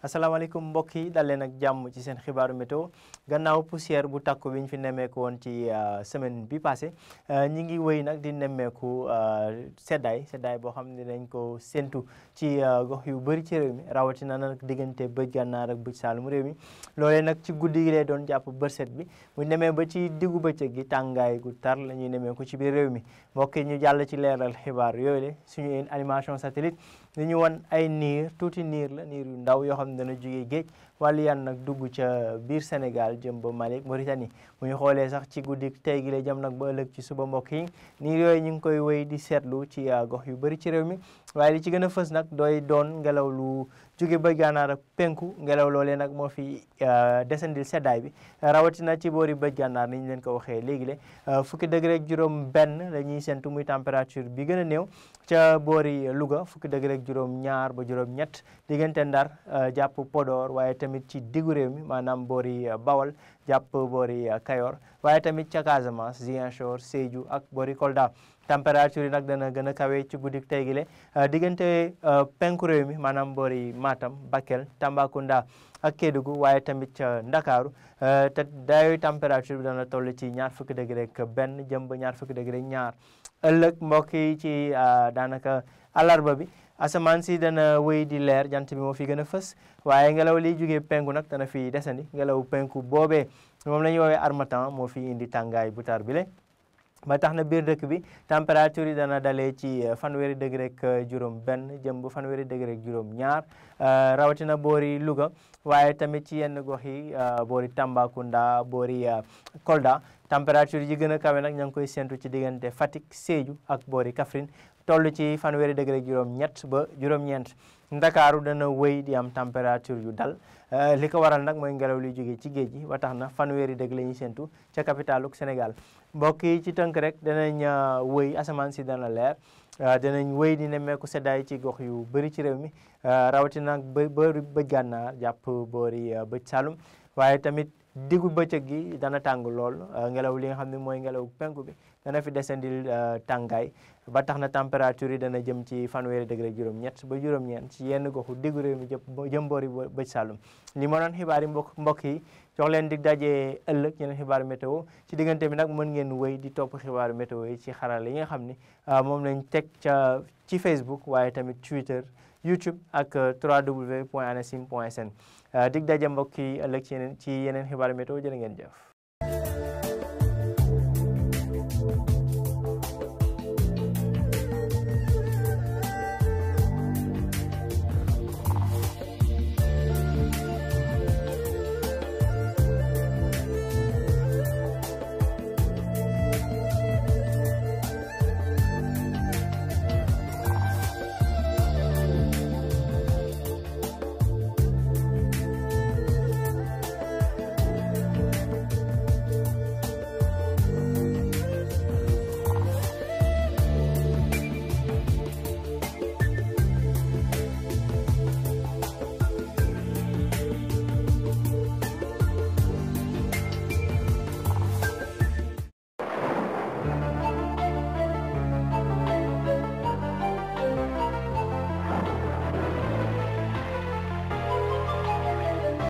asalaamaaleykum mbokk yi dal leen ak jàmm ci seen xibaaru météo gannaaw poussière bu takku bi ñu fi nemmeeku woon ci semaine bi passé ñi ngi wéy nag di nemmeeku seddaay boo xam ne dañ ko séntu ci gox yu bëri ci réew mi rawatina nag diggante bëj gànnaar ak bëj saalum réew mi loolee nag ci guddi gi lay doon jàpp bërset bi bu nemee ba ci diggu bëccëg gi tàngaay gu tar la ñuy nemmeeku ci biir réew mi mbokk yi ñu jàll ci leeral xibaar yooyu le suñu animation satellite li ñu won ay niir tuuti niir la niir yu ndaw yoo xam ne dana jógee géej wàllu yan nag dugg ca biir Sénégal jëm ba Mali Mauritanie bu ñu xoolee sax ci guddi tey gi lay jëm nag ba ëllëg ci suba mbokk yi niir yooyu ñu ngi koy wéy di seetlu ci gox yu bëri ci réew mi waaye li ci gën a fës nag dooy doon ngelaw lu jóge ba gànnaar ak penku ngelaw loolee nag moo fi desandil seddaay bi rawatina ci boori bëj gànnaar ni ñu leen ko waxee léegi le fukki degré ak juróom benn la ñuy sentu muy température bi gën a néew ca boori Louga fukki degré ak juróom ñaar ba juróom ñett diggante Ndar jàpp Podor waaye tamit ci diggu réew mi maanaam boori Bawol jàpp boori Kayor waaye tamit ca Casamance Ziguinchor Sédhiou ak boori Kolda température yi nag dana gën a kawe ci guddi tey gi le diggante penku réew mi maanaam boori Matam Bakel Tambacounda ak Kédougou waaye tamit ca Ndakaaru te dayooyu température bi dana toll ci ñaar fukki degré ak benn jëm ba ñaar fukki degré ñaar ëllëg mbokk yi ci daanaka àllarba bi asamaan si dana wéy di leer jant bi moo fi gën a fës waaye ngelaw liy jógee penku nag dana fi desandi ngelaw penku boobee moom la ñuy woowee harmattan moo fi indi tàngaay bu tar bi le ba tax na biir dëkk bi température yi dana dalee ci fanweeri degré ak juróom benn jëm bu fanweeri degré ak juróom ñaar rawatina boori Louga waaye tamit ci yenn gox yi boori Tambacounda boori Kolda température yi gën a kawe nag ña ngi koy séntu ci diggante Fatick Sédhiou ak boori Kaffrine toll ci fanweeri degré ak juróom ñett ba juróom ñeent Ndakaaru dana wéy di am température yu dal li ko waral nag mooy ngelaw li jógee ci géej gi ba tax na fanweeri degré la ñuy séntu ca capitaluk Sénégal mbokk yi ci tënk rek danañ wéy asamaan si dana leer danañ wéy di nemmeeku seddaay ci gox yu bëri ci réew mi rawatina nag boori bëj gànnaar jàpp boori bëj Saalum waaye tamit diggu bëccëg gi dana tàng lool ngelaw li nga xam ne mooy ngelaw penku bi dana fi desandil tàngaay ba tax na température yi dana jëm ci fanweeri degré juróom-ñett ba juróom-ñeent ci yenn goxu diggu réew mi jëm boori bëj Saalum li ma doon xibaar yi mbokk yi jox leen dig daje ëllëg yeneen xibaaru météo ci diggante bi nag mën ngeen wéy di topp xibaaru météo yi ci xarala yi nga xam ni moom lañ teg ci Facebook waaye tamit Twitter YouTube ak www.anasim.sn dig daje mbokk yi ëllëg ci yeneen xibaaru météo jërë ngeen jëf